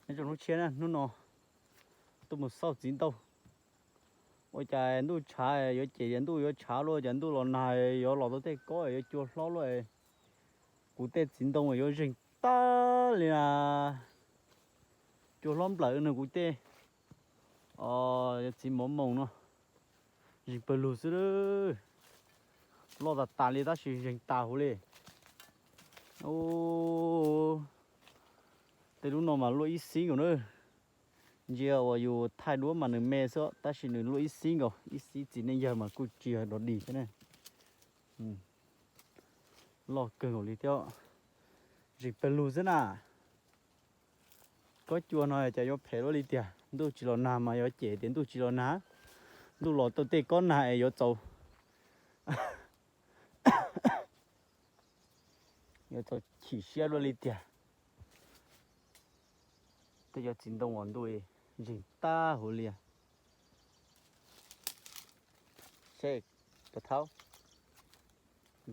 Nyob zoo hnub tshiab na, hnub no tuaj mus xauj txiv ntoo. Ua cas ntuj tshav yuav cem, ntuj yuav tshav luaj, cas ntuj los nag yuav los tau tej kob yuav cua hlob luaj. Kuv tej txiv ntoo yuav zeeg tag li na. Cua hlob nplawm no kuv tej, o, txiv mov moos no. Zeeg pawg lug xwb. Loj tas tas li tab sis zeeg tas huv li. Tej lub no mas luaj ib xib nkaus na. Ntsia uas yus thaij duab mas nws me xwb tab sis nws luaj ib xib nkaus, ib xib txiv neej yawg mas kuj tsis yog dog dig thiab na. Loj kawg nkaus li thiab. Zeeg pawg lug xwb na. Kob cua no cas yuav phem luaj li tiag, ntuj tsis los nag mas yuav cem tias ntuj tsis los nag. Ntuj los tau tej kob nag es yuav txaus, yuav txaus chim siab luaj li tiag. Tej cov txiv ntoo uas ntuj zeeg tag huv li. Seb, cov thaub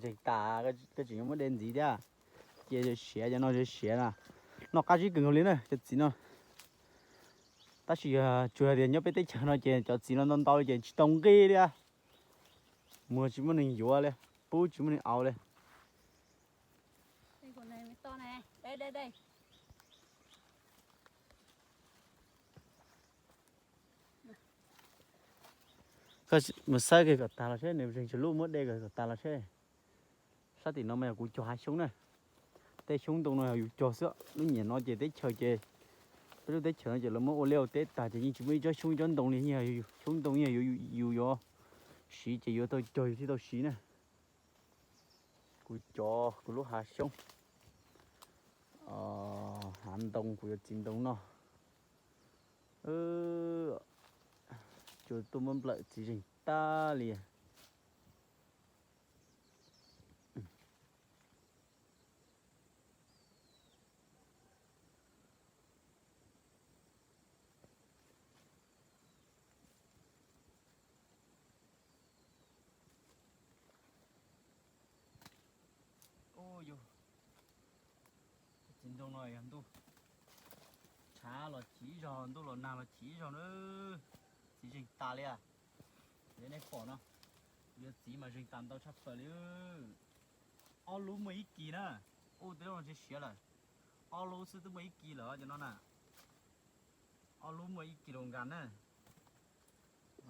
zeeg tas, koj tseem yuav muab de ntxiv thiab. Cia siav cov no, siav na. Noj qab zib kawg nkaus li na cov txiv no. Tab sis tsuas hais tias nyob peb teb chaws no ces cov txiv no ntau ntau li ces tsis tau nqi li. Muag tsis muaj neeg yuav li, pub tsis muaj neeg aus li. Mus xawb kiag kom tag los seb, nws zeeg tsis lub muab de kom tag los seb. Sab tim no mas yog kuv cog hav xyoob na. Tej xyoob ntoo no yog yus cog xwb, lub nyiam no ces teb chaws ces, peb lub teb chaws no ces lawv muab ua liaj ua teb tag ces yeej tsis muaj ib tsob xyoob ib tsob ntoo li, yeej yog xyoob ntoo yeej yog yus yuav siv ces yuav tau cog yus thiaj tau siv na. Kuv cov kuv lub hav xyoob, hav ntoo kuv yuav txiv ntoo noj. Cua tuaj muab nplawm txiv zeeg tag li. Ub yus, txiv ntoo no yog ntuj tshav los chim ib zaug, ntuj los nag los chim ib zaug na, txiv zeeg tas li. Yog nej pom no, yog txiv mas zeeg tas ntau tshaj plaws li. Ob lub muaj ib kis na, ub tej lub no siav lawm, ob lub xwb twb muaj ib kis lawm cov no na. Ob lub muaj ib kis lus nkas na.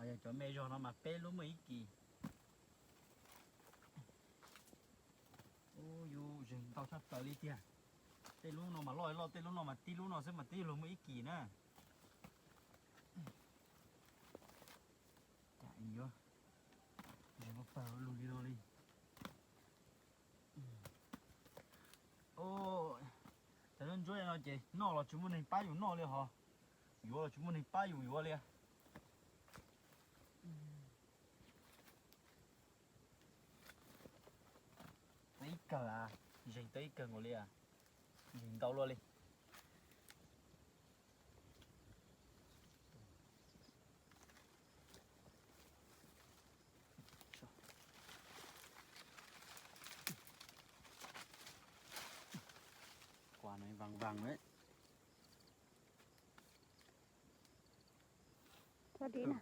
Yog cov me zog no mas peb lub muaj ib kis. Ub yus zeeg ntau tshaj plaws li tiag. Tej lub no mas loj loj, tej lub no mas tib lub no xwb mas twb luag muaj ib kis na. Cas yuav zeeg pawg lug li no li. Cov ntsuab no ces noj los tsis muaj neeg pab yus noj li hos, yuav los tsis muaj neeg pab yus yuav li. Tau ib kawg, zeeg tau ib kawg nkaus li, zeeg ntau luaj li. Quas no vàng vàng đấy. Txhob dim na.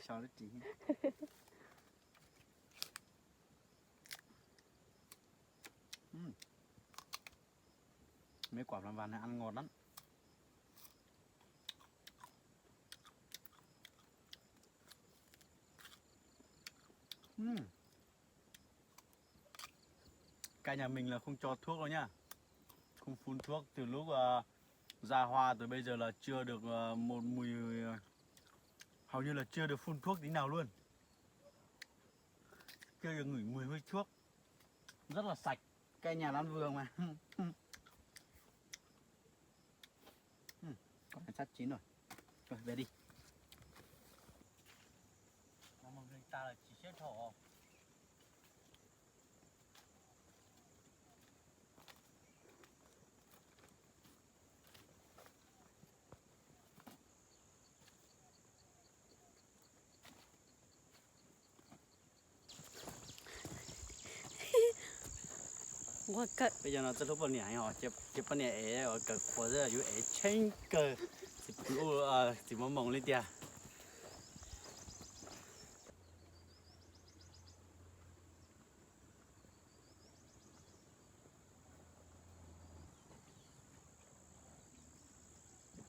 Sau lub tsis. Mấy quả vàng vàng này ăn ngọt lắm. Ừm. Cái nhà mình là không cho thuốc đâu nhá. Không phun thuốc từ lúc, ờ, ra hoa từ bây giờ là chưa được, ờ, một mùi, ờ, hầu như là chưa được phun thuốc tí nào luôn. Chưa được ngửi mùi hôi thuốc. Rất là sạch. Cái nhà Lan Vườn mà. Ừm, con này sắp chín rồi. Rồi, về đi. Mà màu rừng ta là chỉ xếp thỏ. Peb cov no txawj hlub poj niam heev os, ces poj niam ev uas kawm qhuas xwb yuav ev tsheej kawg. Txiv, txiv Mos Moos li tiag.